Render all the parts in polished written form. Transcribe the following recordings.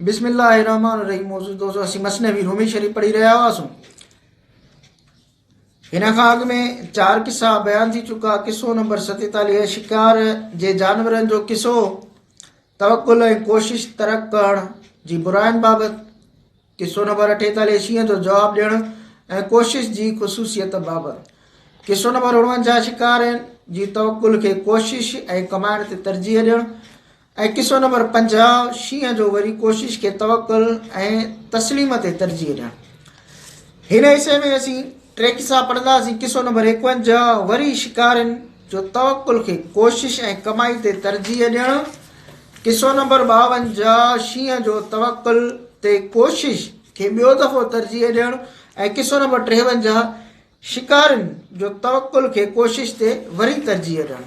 بسم الله الرحمن الرحيم موجود دوستو اسين مثنوي رومي شريف پڙهي رهيا هئاسون هن کان اڳ ۾ چار قصا بيان ٿي چڪا قصو نمبر 47 شڪار جي جانورن جو قصو توڪل ۽ ڪوشش ترڪ ڪرڻ جي براين بابت قصو نمبر 48 شينهن جو جواب ڏيڻ ۽ ڪوشش جي خصوصيت بابت قصو نمبر 49 شڪارين جي توڪل کي ڪوشش ۽ ڪمائڻ تي ترجيح ڏيڻ ۽ قصو نمبر 50 شينهن جو وري ڪوشش کي توڪل ۽ تسليم تي ترجيح ڏيڻ. هن حصي ۾ اسين ٽي قصا پڙهنداسين قصو نمبر 51 وري شڪارين جو توڪل کي ڪوشش ۽ ڪمائي تي ترجيح ڏيڻ، قصو نمبر 52 شينهن جو توڪل تي ڪوشش کي ٻيو دفعو ترجيح ڏيڻ ۽ قصو نمبر 53 شڪارين جو توڪل کي ڪوشش تي وري ترجيح ڏيڻ.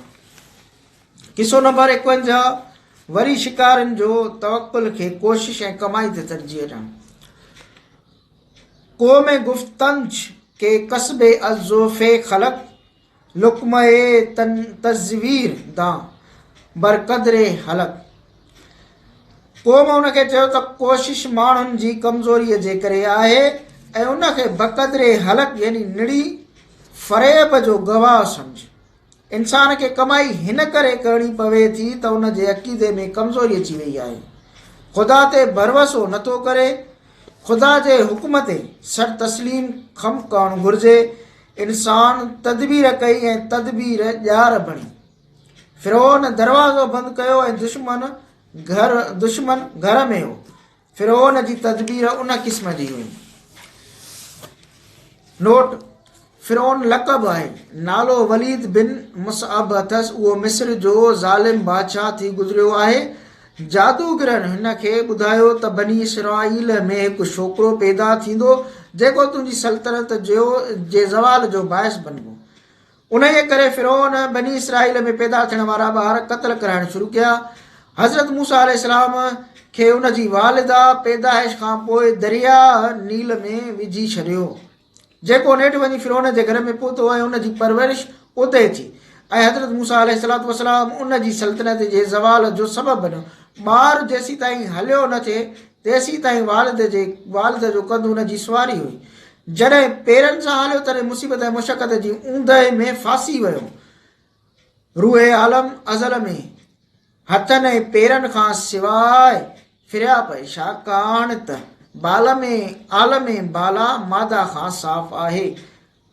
قصو نمبر 51 وري شڪارين جو توڪل کي ڪوشش ۽ ڪمائي تي ترجيح ڏيڻ. قوم گفتنج ڪي ڪسب الضعف خلق لقمه تزوير دان بر قدر حلق. قوم ان کي چيو ته ڪوشش ماڻهن جي ڪمزوريء جي ڪري آهي ۽ ان کي بقدر حلق يعني نڙي فريب جو گواهه سمجهه. انسان کي ڪمائي هن ڪري ڪرڻي پوي ٿي ته ان جي عقيدي ۾ ڪمزوري اچي وئي آهي. خدا تي ڀروسو نه ٿو ڪري. خدا جي حڪم تي سر تسليم خم ڪرڻ گهرجي. انسان تدبير ڪئي ۽ تدبير ڄار بڻي. فرعون دروازو بند ڪيو ۽ دشمن گهر دشمن گهر ۾ هو. فرعون جي تدبير ان قسم جي هئي. نوٽ، فرعون لقب آهي. نالو وليد بن مصعب اٿس. اهو مصر جو ظالم بادشاهه ٿي گذريو آهي. جادوگرن هن کي ٻڌايو ته بني اسرائيل ۾ هڪ ڇوڪرو پيدا ٿيندو، جيڪو تنهنجي سلطنت جي زوال جو باعث بنبو. انهيء ڪري فرعون بني اسرائيل ۾ پيدا ٿيڻ وارا ٻار قتل ڪرائڻ شروع ڪيا. حضرت موسيٰ عليه السلام کي ان جي والده پيدائش کان پوء درياء نيل ۾ وجهي ڇڏيو، جيڪو نيٺ وڃي فرعون جي گهر ۾ پهتو ۽ ان جي پرورش اتي ٿي ۽ حضرت موسيٰ عليه الصلوة والسلام ان جي سلطنت جي زوال جو سبب بنيو. ٻار جيسيتائين هليو نه ٿئي، تيسيتائين والد جي والد جو ڪنڌ ان جي سواري هئي. جڏهن پيرن سان هليو تڏهن مصيبت ۽ مشقت جي اوندهه ۾ ڦاسي ويو. روح عالم ازل ۾ هٿن ۽ پيرن کان سواء ڦريا پئي، ڇاڪاڻ ته بالم عالم بالا ماده کان صاف آهي.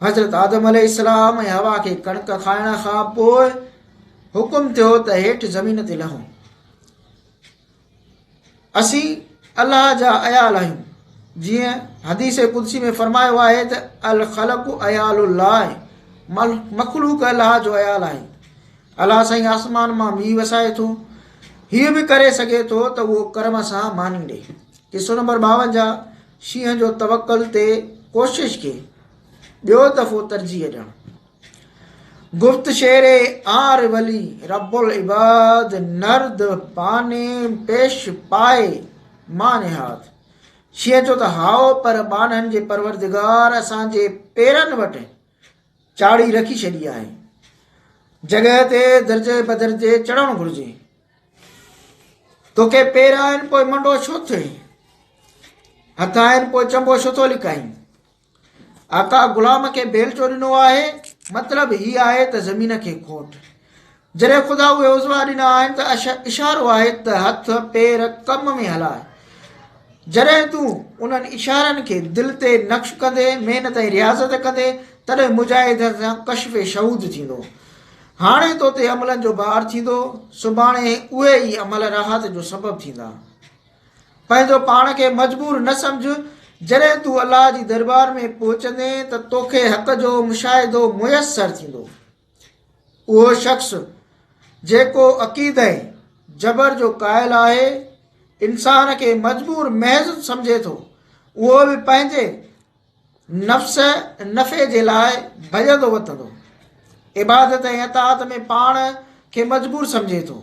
حضرت آدم عليه السلام ۽ حوا کي ڪڻڪ کائڻ کان پوء حڪم ٿيو ته هيٺ زمين تي لهو. اسين الله جا عيال آهيون، جيئن حديث قدسي ۾ فرمايو آهي ته الخلق عيال الله، مخلوق الله جو عيال آهي. الله سائين آسمان مان مينهن وسائي ٿو، هيء به ڪري سگهي ٿو ته اهو ڪرم سان ماني ڏي. قصو نمبر 52، شينهن جو توڪل تي ڪوشش کي ٻيو دفعو ترجيح ڏيڻ. گفت شير آر ولي رب العباد نرد باني پيش پائي مان نهاد. شينهن چيو ته هائو پر ٻانهن جي پروردگار اسان جي پيرن وٽ چاڙهي رکي ڇڏي آهي. جڳهه تي درجي بدرجي چڙهڻ گهرجي. توکي پير آهن پوء منڊو ڇو ٿئين؟ هٿ آهن پوء چنبو ڇو ٿو لڪائين؟ آقا غلام کي بيلچو ڏنو آهي، مطلب هي آهي ته زمين کي کوٽ. جڏهن خدا اهي عضوا ڏنا آهن ته اشارو آهي ته هٿ پير ڪم ۾ هلاء. جڏهن تون انهن اشارن کي دل تي نقش ڪندين، محنت ۽ رياضت ڪندين، تڏهن مجاهدن سان ڪشف شهود ٿيندو. هاڻي تو تي عملن جو بار ٿيندو، سڀاڻي اهي ئي عمل راحت جو سبب ٿيندا. پنهنجو پاڻ کي مجبور نه سمجهه، جڏهن تون الله جي درٻار ۾ پهچندين ته توکي حق جو مشاهدو ميسر ٿيندو. اهو شخص جيڪو عقيده جبر جو قائل آهي، انسان کي مجبور محض سمجهي ٿو، اهو به پنهنجي نفس نفعي جي لاء ڀڄندو وتندو. عبادت ۽ اطاعت ۾ پاڻ کي مجبور سمجهي ٿو.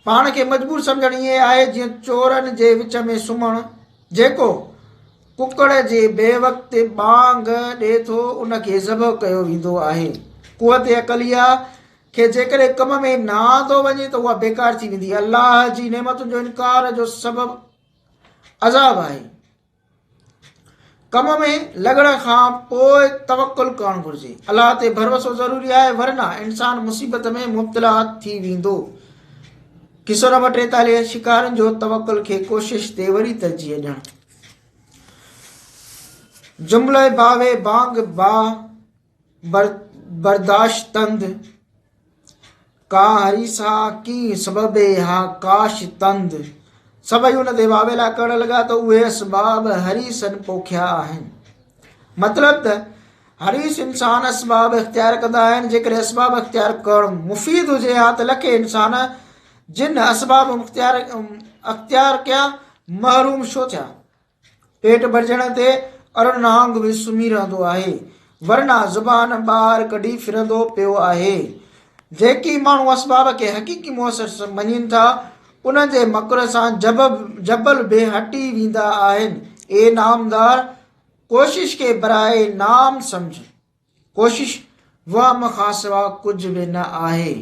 پاڻ کي مجبور سمجهڻ ائين آهي جيئن چورن جي وچ ۾ سمهڻ. جيڪو ڪڪڙ جي بي وقت ٻانگ ڏئي ٿو ان کي ذبح ڪيو ويندو آهي. قوت عقليه کي جيڪڏهن ڪم ۾ نه آندو وڃي ته اها بيڪار ٿي ويندي. الله جي نعمتن جو انڪار جو سبب عذاب آهي. ڪم ۾ لڳڻ کان پوء توڪل ڪرڻ گهرجي. الله تي ڀروسو ضروري آهي ورنه انسان مصيبت ۾ مبتلا ٿي ويندو. قصو نمبر 43 شڪارين جو توڪل کي ڪوشش تي وري ترجيح ڏيڻ. جمله باوي بانگ با برداشتند ڪا حريصا ڪي سبب ها ڪاش تند سڀئي ان تي واويلا ڪرڻ لڳا ته اهي اسباب حريصن پوکيا آهن. مطلب ته حريص انسان اسباب اختيار ڪندا آهن جيڪڏهن اسباب اختيار ڪرڻ مفيد هجي ها ته لکين انسان جن اسباب اختيار ڪيا محروم ڇو ٿيا؟ پيٽ ڀرجڻ تي ارڙنانگ به سمهي رهندو آهي، ورنه زبان ٻاهر ڪڍي ڦرندو پيو آهي. جيڪي ماڻهو اسباب کي حقيقي موثر مڃين ٿا، انهن جي مڪر سان جبل به هٽي ويندا آهن. اي نامدار! ڪوشش کي براء نام سمجهه. ڪوشش وهم کان سوا ڪجهه به نه آهي.